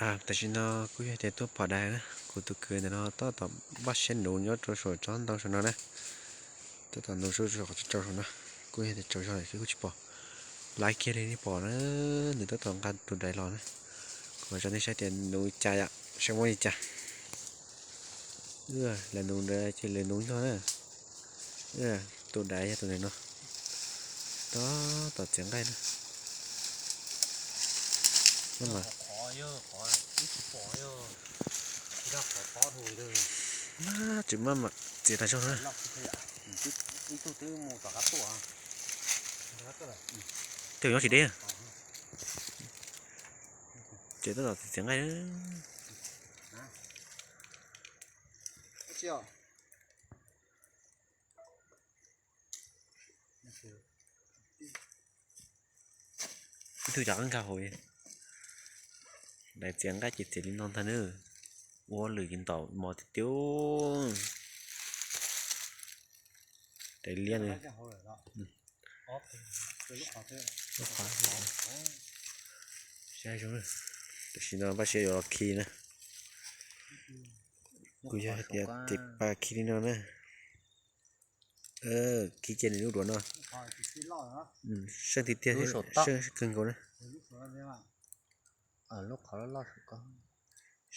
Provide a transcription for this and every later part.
Tam sim no kuj yog tias tuaj pom dais na, kuv tus kwv ntawm no tab tom npaj siab nuv nyob rau saum tsob ntoo saum no na. Tab tom nuv saum qhov tsaus tsaus saum no, kuj yog tias tsaus zog lawm kuj tsis pom. Laiv kiag li nej pom na, nws tab tom nqa tus dais los na. Kuv tso nej saib tias nuv cas yom, saib muab li cas. Lawv nuv ntawd ces lawv nuv nyog na. Tus dais yog tus ntawm no. Tab tom txiav nqaij na. Tsis maj mam txiav tas zog na. Tej nyob tsis deb. Ces tab tom txiav nqaij. Ib tug cov qab nkag hauv. Dais txiav nqaij ces txiav li no ntag na. Ua lwm ces ntaus mos tiag tiag. Dais liab na. Tam sim no npaj siab yuav los khi na. Kuj yog hais tias tiv pas khi li no na. Khi cia nws lub duav no. Seej tiag tiag, seej kawg nkaus na.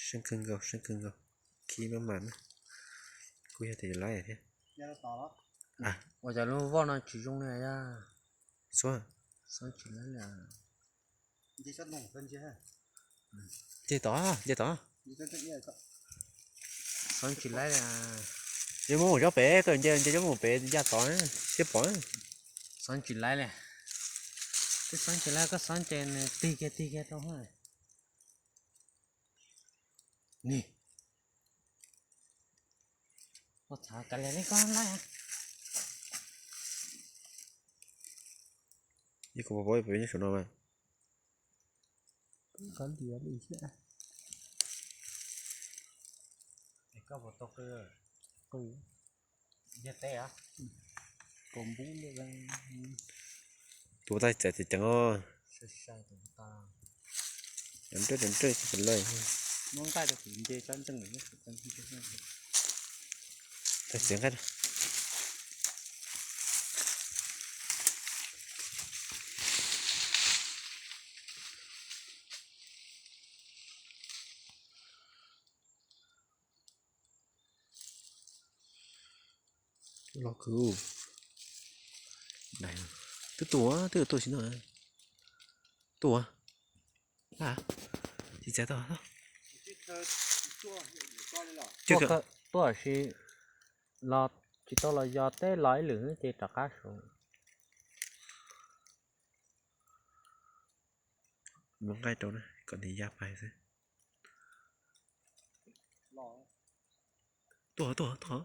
Seej kawg nkaus, seej kawg nkaus. Khi maj mam na. Kuj yog tias yuav laib thiab. Ua cas lub voj no tsis zoo li yog? Xub, xub tsis laib li. Nce tod, nce tod. Xub tsis laib li. Nce muab mus tsob pem, koj nce, nce tsob mus pem ya tod thiab pom. Xub tsis laib li. Twb xub tsis laib, koj xub ces nws tig kiag tig kiag rau. Ni, ua txhav kav liam li koj laij. Ib kuv pom pom pem nyob saum no mas. Koj liam li thiab. Koj puas tau qw? Qw. Yog teb heev. Tus ua tau txawm txawm ceev os. Nrawj nrawj tsis laij. Muab nqaij rau kuv nce tsob ntseej. Txawm txiav nqaij. Los kwv. Twb tuaj, twb tuaj tsis no. Tuaj. Tsis txav tau. Tuaj si los tsis tau los yog teb los ib lwm ces rov qab su. Muab nqaij rau na kom nws ya pais xwb. Tuaj, tuaj, tuaj.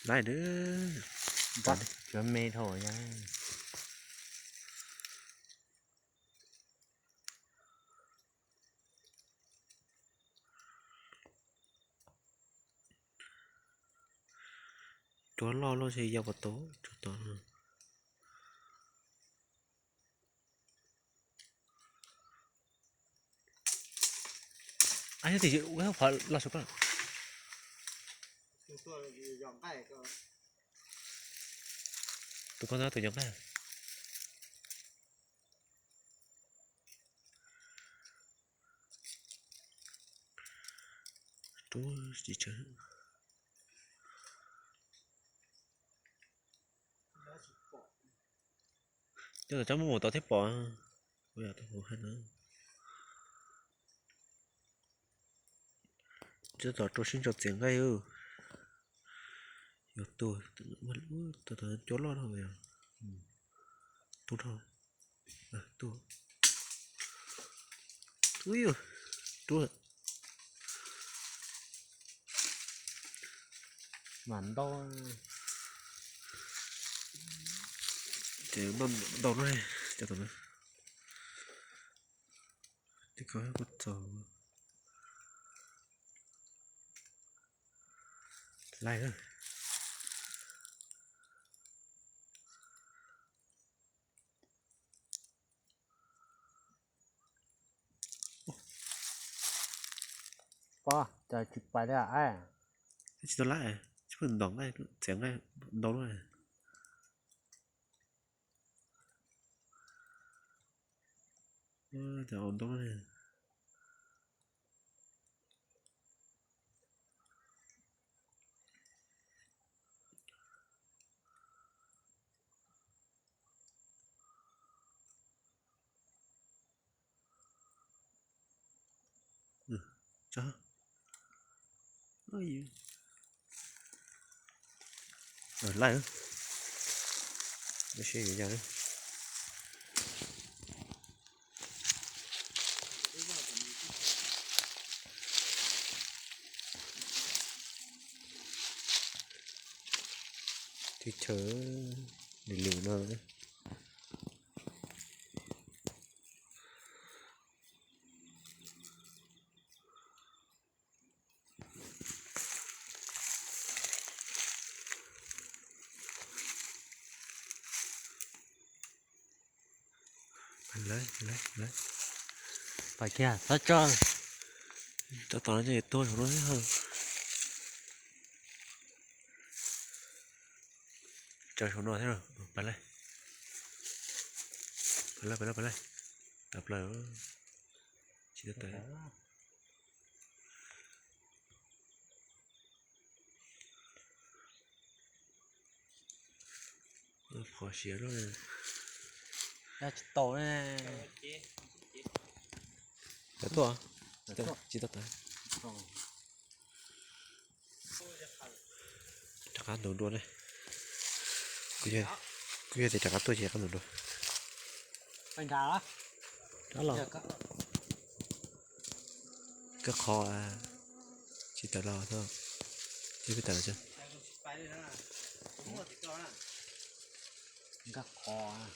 Laij dab. Cov me dhau ya. Cua loj loj ces yau pas tau tso tod. Ab, yog tim ua qhov los saum ko. Tus ko ntawd tus yog nqaij. Rub tsis tsawg. Cov tom tsob muaj mus tau thiab pom. Ua yog tau hauv hais no. Cov tom rau sib ntso txiav nqaij. Yog tuaj, cua loj dhau yog. Tuaj dhau. Ub, rub lawm. Mam ntau. Ces npaj ntau no, cov tom no. Tej ko kuj txaus. Laij. pob, cas tsis pais li a? Tsis tau lab, tsis pub ntaus nqaij, txiav nqaij ntau lub. Ntau lub. Laij, seb yuav yog. Teb chaws lwm lwm no. Pais kiag, txhob tso. Tso tom no ces tuag saum no thiab. Tso saum no thiab. Pais laij, pais laij, pais laij, pais laij. Tawm plaws. Tsis tau tawm. Phom siav loj. Tsis tau ne. Tawm tuaj. Tsis tau tawm. Rov qab ntuv dua ne. Kuv yog tias rov qab tuaj ces rov qab ntuv dua. Rov los. Koj qhov tsis tawm los, tsis tawm los. Nkag qhov.